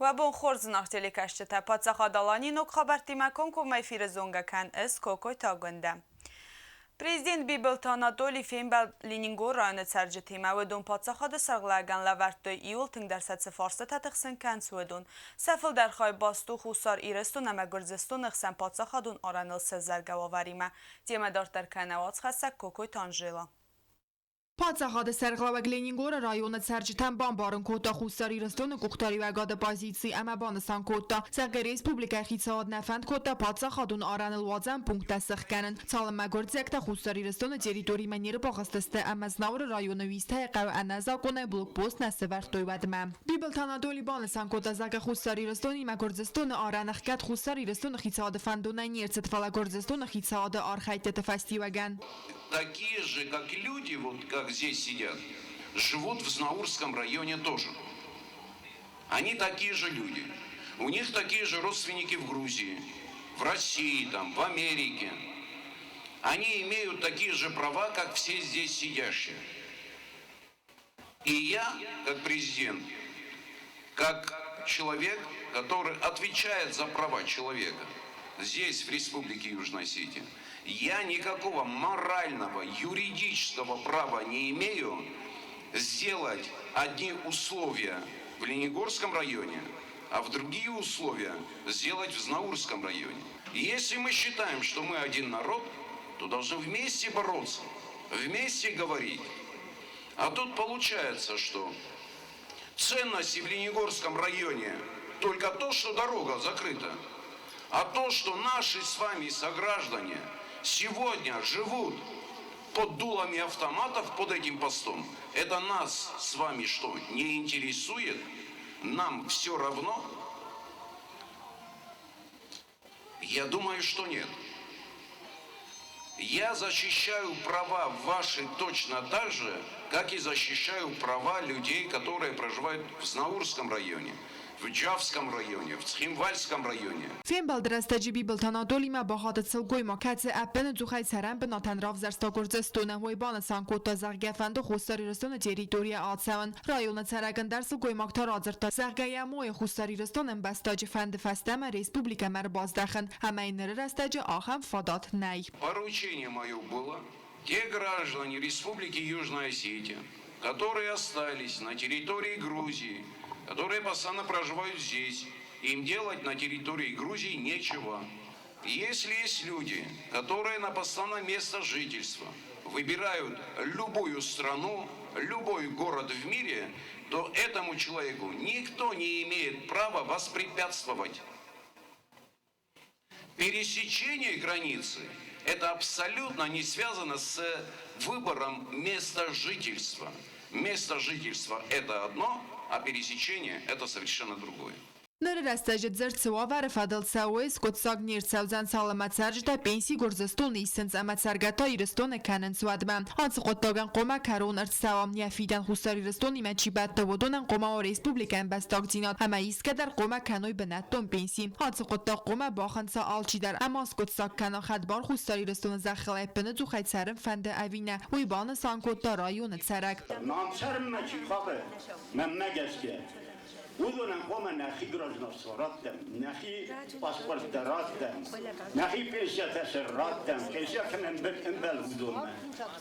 Уӕ бон хорз, зынаргъ телекӕсджытӕ! Паддзахад Аланийы ног хабӕрттимӕ комкоммӕ эфиры зонгӕ кӕн ӕз Кокойты Агуындӕ. Президент Бибылты Анатолий фембӕлд Ленингоры районы цӕрджытимӕ. Уыдон паддзахады сӕргълӕгӕн лӕвӕрдтой иууыл тынгдӕр сӕ цы фарстытӕ тыхсын кӕнынц, уыдон. Сӕ фылдӕр хай баст у Хуссар Ирыстон ӕмӕ Гуырдзыстоны хсӕн паддзахадон арӕныл сӕвзӕргӕ уавӕримӕ. Темӕ дарддӕр кӕны уацхӕссӕг Кокойты Анжела. Паддзахады сӕргълӕууӕг Ленингоры районы цӕрджытӕн бамбарын кодта Хуссар Ирыстоны къухдариуӕгады позици ӕмӕ банысан кодта, зӕгъгӕ, республикӕйы хицауад нӕ фӕнд кодта паддзахадон арӕныл уадзӕн пункттӕ сӕхгӕнын, цалынмӕ гуырдзиӕгтӕ Хуссар Ирыстоны территоримӕ не рбахызтысты ӕмӕ Знауыры районы Уистӕйы хъӕуы ӕнӕзакъонӕй блокпост нӕ сӕвӕрдтой, уӕдмӕ. Бибылты Анатоли банысан кодта, зӕгъгӕ, Хуссар Ирыстонимӕ Гуырдзыстоны арӕн ӕхгӕд Хуссар Ирыстоны хицауады фӕндонӕй не рцыд, фӕлӕ Гуырдзыстоны хицауады архӕйдтыты фӕстиуӕгӕн. Такие же, как люди, вот как здесь сидят, живут в Знаурском районе тоже. Они такие же люди. У них такие же родственники в Грузии, в России, там, в Америке. Они имеют такие же права, как все здесь сидящие. И я, как президент, как человек, который отвечает за права человека здесь, в Республике Южная Осетия, я никакого морального, юридического права не имею сделать одни условия в Ленигорском районе, а в другие условия сделать в Знаурском районе. И если мы считаем, что мы один народ, то должны вместе бороться, вместе говорить. А тут получается, что ценности в Ленигорском районе только то, что дорога закрыта, а то, что наши с вами сограждане сегодня живут под дулами автоматов под этим постом, это нас с вами что, не интересует? Нам все равно? Я думаю, что нет. Я защищаю права ваши точно так же, как и защищаю права людей, которые проживают в Знаурском районе, в Джавском районе, в Цхинвальском районе. Фембӕлды рӕстӕджы Бибылты Анатолимӕ бахатыд сылгоймаг, кӕцы ӕппынӕдзухӕй цӕрӕн бынатӕн равзӕрста Гуырдзыстоны. Уый банысан кодта, зӕгъгӕ, фӕнды Хуссар Ирыстоны территорийӕ ацӕуын. Районы цӕрӕг ӕндӕр сылгоймаг та радзырдта, зӕгъгӕ, йӕ мойы Хуссар Ирыстоны ӕмбӕстаджы фӕнды фӕстӕмӕ республикӕмӕ ӕрбаздӕхын, ӕмӕ йын ныры рӕстӕджы ахӕм фадат нӕй. Поручение мое было, те граждане Республики Южная Осетия, которые остались на территории Грузии, которые постоянно проживают здесь, им делать на территории Грузии нечего. Если есть люди, которые на постоянное место жительства выбирают любую страну, любой город в мире, то этому человеку никто не имеет права воспрепятствовать. Пересечение границы – это абсолютно не связано с выбором места жительства. Место жительства – это одно, а пересечение – это совершенно другое. Ныры рӕстӕджы дзырд цы уавӕры фӕдыл цӕуы, скъуыддзаг не рцӕудзӕн, цалынмӕ цӕрджытӕ пенси Гуырдзыстоны исынц ӕмӕ цӕргӕ та Ирыстоны кӕнынц, уӕдмӕ. Ацы хъуыддагӕн хъуамӕ кӕрон ӕрцӕуа. Йӕ фидӕн Хуссар Ирыстонимӕ чи бӕтты, уыдонӕн хъуамӕ уа республикӕйы ӕмбӕстагдзинад ӕмӕ исгӕ дӕр хъуамӕ кӕной бынӕттон пенси. Ацы хъуыддаг хъуамӕ бахынца алчидӕр ӕмӕ аскъуыддзаг кӕна хӕдбар Хуссар Ирыстоны зӕххыл ӕппынӕдзухӕй цӕрын фӕнды ӕви нӕ, уый банысан кодта районы цӕрӕг. Нам цӕрынмӕ чи хъавы, мӕнмӕ гӕсгӕ, уыдонӕн хъуамӕ нӕхи гражданство раттӕм, нӕхи паспорттӕ раттӕм, нӕхи пенсиятӕ сӕ раттӕм, пенсия кӕмӕн ӕмбӕлы, уыдонмӕ.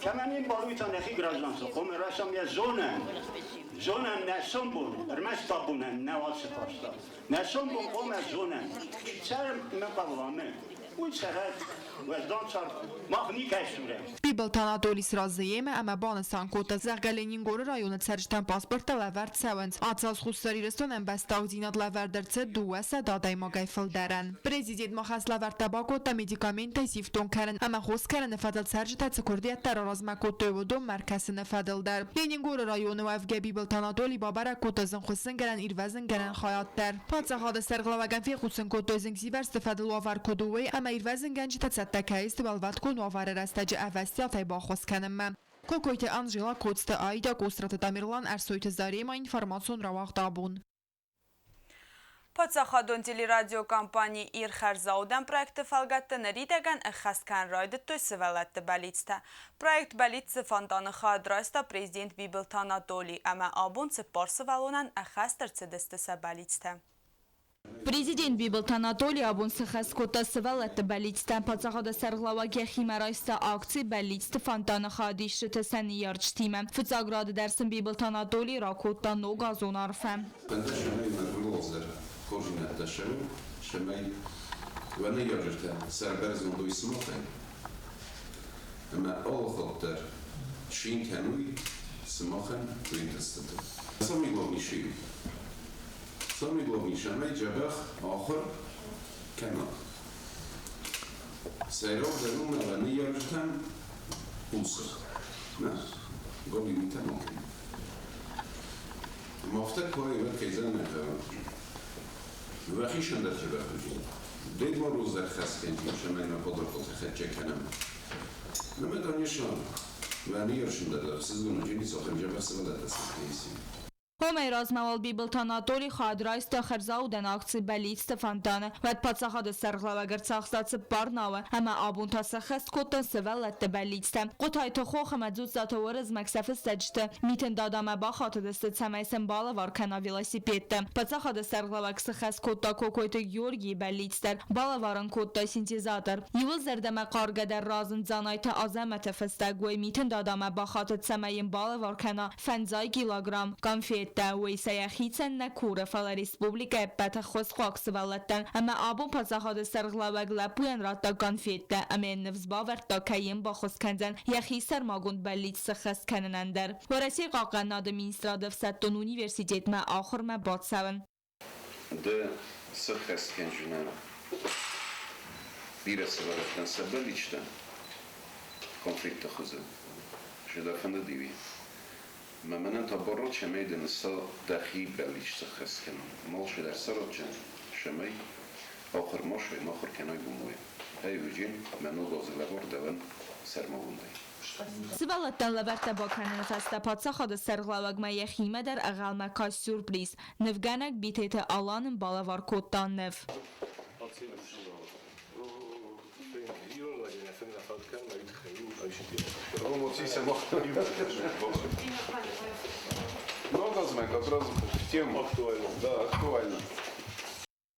Кӕмӕн не мбӕлы, уый та нӕхи гражданство хъуамӕ райсӕм йӕ зонӕн. Зонӕн нӕ сомбон, ӕрмӕст абонӕн нӕ ацы фарста. Нӕ сомбон хъуамӕ зонӕн, чи цӕры мӕ хъавламы, уый цӕрӕд, уӕздан цард мах никӕй сурӕм. Бибылты Анатоли сразы йемӕ ӕмӕ банысан кодта, зӕгъгӕ, Ленингоры районы цӕрджытӕн паспорттӕ лӕвӕрд цӕуынц. Ацы аз Хуссар Ирыстон ӕмбӕстагдзинад лӕвӕрд ӕрцыд 200 адӕймагӕй фылдӕрӕн. Президент ма хӕслӕвӕрдтӕ бакодта медикаменттӕй сифтонг кӕнын ӕмӕ хос кӕныны фӕдыл цӕрджытӕ цы куырдиӕттӕ раразмӕ кодтой, уыдонмӕ ӕркӕсыны фӕдыл дӕр. Ленингоры районы уӕвгӕ Бибылты Анатоли бабӕрӕг кодта зынгхуыссынгӕнӕн-ирвӕзынгӕнӕн хайад дӕр. Паддзахады сӕргълӕууӕгӕн фехъусын кодтой зынгсивӕрзты фӕдыл уавӕр куыд у, уый ӕмӕ ирвӕзынгӕнджытӕ цӕттӕ кӕй сты уӕлвӕткон уавӕры рӕстӕджы ӕвӕстиатӕй баххуыс кӕнынмӕ. Кокойты Анжела, Коцты Аидӕ, Къосыраты Тамерлан, Ӕрсойты Зарема, информацион рауагъд абон. Паддзахадон телерадиокомпани Ир хӕрзаудӕн проекты фӕлгӕтты ныридӕгӕн ӕххӕст кӕнын райдыдтой сывӕллӕтты бӕллицтӕ. Проект Бӕллиццы фонтаны хайад райста президент Бибылты Анатолий ӕмӕ абон цыппар сывӕллонӕн ӕххӕст ӕрцыдысты сӕ бӕллицтӕ. Президент Бибылты Анатоли абон сыххӕст кодта сывӕллӕтты бӕллицтӕ. Паддзахады сӕргълӕууӕг йӕхимӕ райста акци Бӕллицты фонтаны хайадисджыты сӕ ныййарджытимӕ. Фыццаг рады дӕр сын Бибылты Анатоли ракодта ногазон арфӕ. Фӕнды цӕмӕй мӕ гуыргъуылдзӕр хорздзинӕдтӕ ссӕуой, цӕмӕй уӕ ныййарджытӕ сӕрбӕрзонд уой сымахӕй ӕмӕ алыхатт дӕр цин кӕной сымахӕн уе нтыстытыл. Самый главнейший, самый главный, цӕмӕй дзӕбӕх ахуыр кӕнат. Сӕйрагдӕр у мӕ уӕ ныййарджытӕм хъусын. Нӕ, галиу митӕ ма кӕнут. Ӕмӕ афтӕ куы уай, уӕд кӕй зӕгъын ӕй хъӕуы, уӕхицӕн дӕр дзӕбӕх уыди. Дед Мороз дӕр хӕсгӕнджын, цӕмӕй мӕ подаркӕтӕ хӕццӕ кӕнӕм. Ӕмӕ, конечно, уӕ ныййарджытӕн дӕр ӕхсызгон уыди, цахӕм дзӕбӕх сывӕллӕттӕ сын кӕй ис. Уымӕй размӕ уал Бибылты Анатоли хайад райста хӕрзаудӕн акци Бӕллицты фонтаны. Уӕд паддзахады сӕргълӕууӕг ӕрцахста цыппар науы ӕмӕ абон та сӕххӕст кодта сывӕллӕтты бӕллицтӕ. Хъотайты Хох ӕмӕ Дзуццаты Уырызмӕг сӕ фыстӕджыты Митын Дадамӕ бахатыдысты, цӕмӕй сын балӕвар кӕна велосипедтӕ. Паддзахады сӕргълӕууӕг сыххӕст кодта Кокойты Георгийы бӕллиц дӕр, балӕвар ын кодта синтезатор. Иуыл зӕрдӕмӕхъаргӕдӕр разынд Дзанайты Азӕмӕты фыстӕг, уый Митын Дадамӕ бахатыд, цӕмӕй йын балӕвар кӕна фӕндзай килограмм конфеттӕ, уый сӕ йӕхицӕн нӕ куры, фӕлӕ республикӕйы ӕппӕт ӕххуысхъуаг сывӕллӕттӕн ӕмӕ абон паддзахады сӕргълӕууӕг лӕппуйӕн радта конфеттӕ ӕмӕ йын ныфс бавӕрдта, кӕй йын баххуыс кӕндзӕн йӕхи сӕрмагонд бӕллиц сыххӕст кӕнынӕн дӕр. Уӕрӕсейы хъахъхъӕнынады министрады ӕфсӕддон университетмӕ ахуырмӕ бацӕуын. Ды сыххӕст кӕнджынӕ бирӕ сывӕллӕттӕн сӕ бӕллицтӕ конфликты хуызы. Цы дӕ фӕндыди, уый. Ӕмӕ мӕнӕн та бар цӕмӕй дын сӕ дӕхи бӕллиц сыххӕст кӕнон. Алчидӕр цӕрӕджын, цӕмӕй ахуыр ма суой, ма ахуыр кӕной уымӕй. Ӕй уыджын, мӕ ног азы лӕвар дӕуӕн сӕрмагондӕй. Сывӕллӕттӕн лӕвӕрттӕ бакӕныны фӕстӕ паддзахады сӕргълӕууӕгмӕ йӕхимӕ дӕр ӕнхъӕлмӕ каст сюрприз. Нывгӕнӕг Битеты Алан ын балӕвар кодта ныв. Ног азмӕ как раз в тему. Актуально. Да, актуально.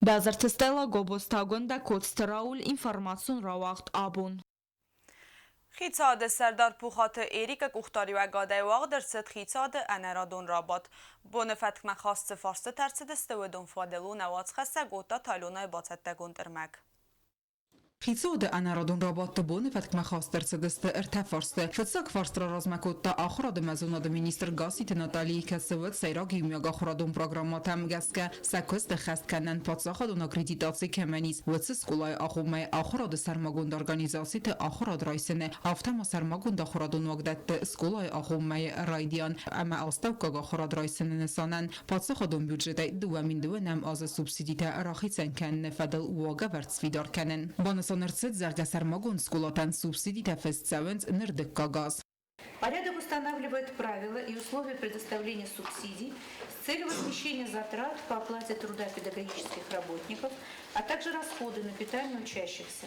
Базарты Стелла, Гобозты Агуындӕ, Коцты Рауль, информацион рауагъд Абон. Хицауады сӕрдар Пухаты Эрикы къухдариуӕгадӕй уагъд ӕрцыд хицауады ӕнӕрадон рабадт. Боны фӕткмӕ хаст цы фарстытӕ ӕрцыдысты, уыдон фӕдыл у нӕ уацхӕссӕг Оттаты Аленайы бацӕттӕгонд ӕрмӕг. Хицауады ӕнӕрадон рабадты боны фӕткмӕ хаст ӕрцыдысты ӕртӕ фарсты. Фыццаг фарст раразмӕ кодта ахуырады ӕмӕ зонады министр Гасситы Натали, кӕцы уыд сӕйраг иумиагахуырадон программӕтӕм гӕсгӕ сӕ куыст ӕххӕст кӕнӕн паддзахадон аккредитаци кӕмӕн ис, уыцы скъолайы агъоммӕ ахуырады сӕрмагонд организациты ахуырад райсыны, афтӕ ма сӕрмагонд ахуырадон уагдӕтты скъолайы агъоммӕйы райдиан ӕмӕ астӕуккаг ахуырад райсыны нысанӕн паддзахадон бюджетӕй 2002-ӕм азы субсидитӕ рахицӕн кӕныны фӕдыл уагӕвӕрд сфидар кӕнын. Банысан ӕрцыд, зӕгъгӕ, сӕрмагонд скъолатӕн субсидитӕ фыст цӕуынц ныр дыккаг аз. Порядок устанавливает правила и условия предоставления субсидий с целью возмещения затрат по оплате труда педагогических работников, а также расходы на питание учащихся.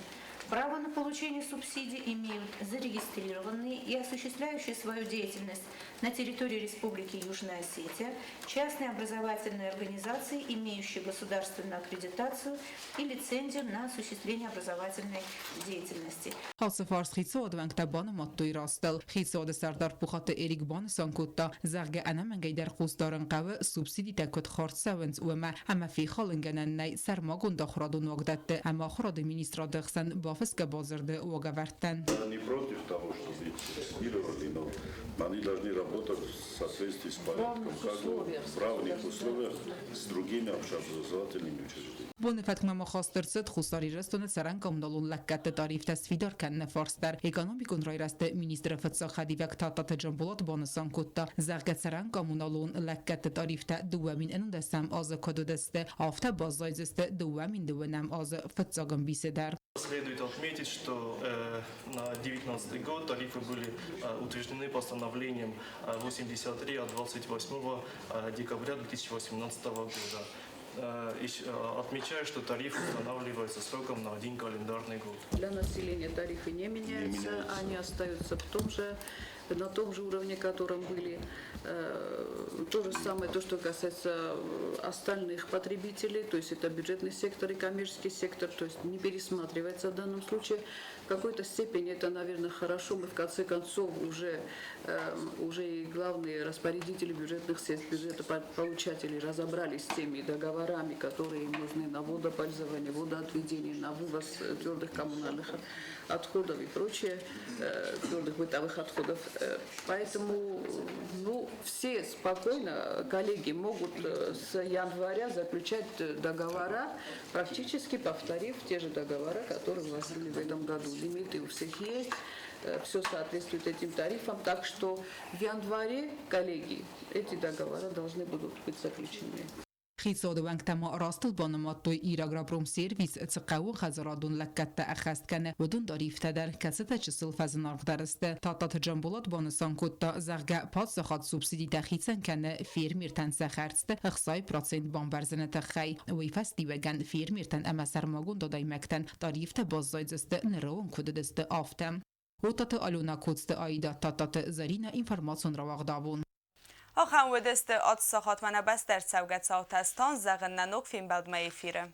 Право на получение субсидий имеют зарегистрированные и осуществляющие свою деятельность на территории Республики Южная Осетия частные образовательные организации, имеющие государственную аккредитацию и лицензию на осуществление образовательной деятельности. Ацы фарст хицауады уӕнгтӕ банымадтой растыл. Хицауады сӕрдар Пухаты Эрик банысан кодта, зӕгъгӕ, ӕнӕмӕнгӕй дӕр хъус дарын хъӕуы субсидитӕ куыд хардз цӕуынц, уымӕ, ӕмӕ фехалынгӕнӕн нӕй сӕрмагонд ахуырадон уагдӕтты ӕмӕ ахуырады министрады хсӕн бафысгӕ бадзырды уагӕвӕрдтӕн. Не против того, чтобы их субсидировали, но они должны работать в соответствии с порядком, как бы в равных условиях с другими общеобразовательными учреждениями. Боны фӕткмӕ ма хаст ӕрцыд Хуссар Ирыстоны цӕрӕн-коммуналон лӕггӕдты тарифтӕ сфидар кӕныны фарст дӕр. Экономикон райрӕзты министры фыццаг хӕдивӕг Тадтаты Джамбулат банысан кодта, зӕгъгӕ, цӕрӕн-коммуналон лӕггӕдты тарифтӕ 2011-ӕм азы куыд уыдысты, афтӕ баззайдзысты 2002-ӕм азы фыццаг ӕмбисы дӕр. Следует отметить, что на 2019 год тарифы были утверждены постановлением 83 от 28 декабря 2018 года. Отмечаю, что тариф устанавливается сроком на один календарный год. Для населения тарифы не меняются, Не меняются. Они остаются в том же на том же уровне, котором были. То же самое, то, что касается остальных потребителей, то есть это бюджетный сектор и коммерческий сектор, то есть не пересматривается в данном случае. В какой-то степени это, наверное, хорошо. Мы в конце концов уже и главные распорядители бюджетных средств, бюджета получатели разобрались с теми договорами, которые им нужны на водопользование, водоотведение, на вывоз твердых коммунальных отходов и прочее, твердых бытовых отходов. Поэтому, ну, все спокойно, коллеги, могут с января заключать договора, практически повторив те же договора, которые у вас были в этом году. Лимиты у всех есть, все соответствует этим тарифам. Так что в январе, коллеги, эти договора должны будут быть заключены. Хицауады уӕнгтӕ ма растыл банымадтой Ирагропромсервис цы хъӕууон хӕдзарадон лӕггӕдтӕ ӕххӕст кӕны, уыдон тарифтӕ дӕр, кӕцытӕ чысыл фӕзынаргъдӕр сты. Тадтаты Джамбулат банысан кодта, зӕгъгӕ, паддзахад субсидитӕ хицӕн кӕны фермертӕн сӕ хӕрдзты 60% бамбӕрзыны тыххӕй. Уый фӕстиуӕгӕн фермертӕн ӕмӕ сӕрмагонд адӕймӕгтӕн тарифтӕ баззайдзысты ныры онг куыд уыдысты, афтӕ. Отаты Алена, Коцты Аида, Тадтаты Зӕринӕ, информацион рауагъдабон. Ахӕм уыдысты ацы сахатмӕ нӕ бӕстӕ ӕрцӕугӕ цаутӕ. Стан зӕгъын нӕ ног фембӕлдмӕ эфиры.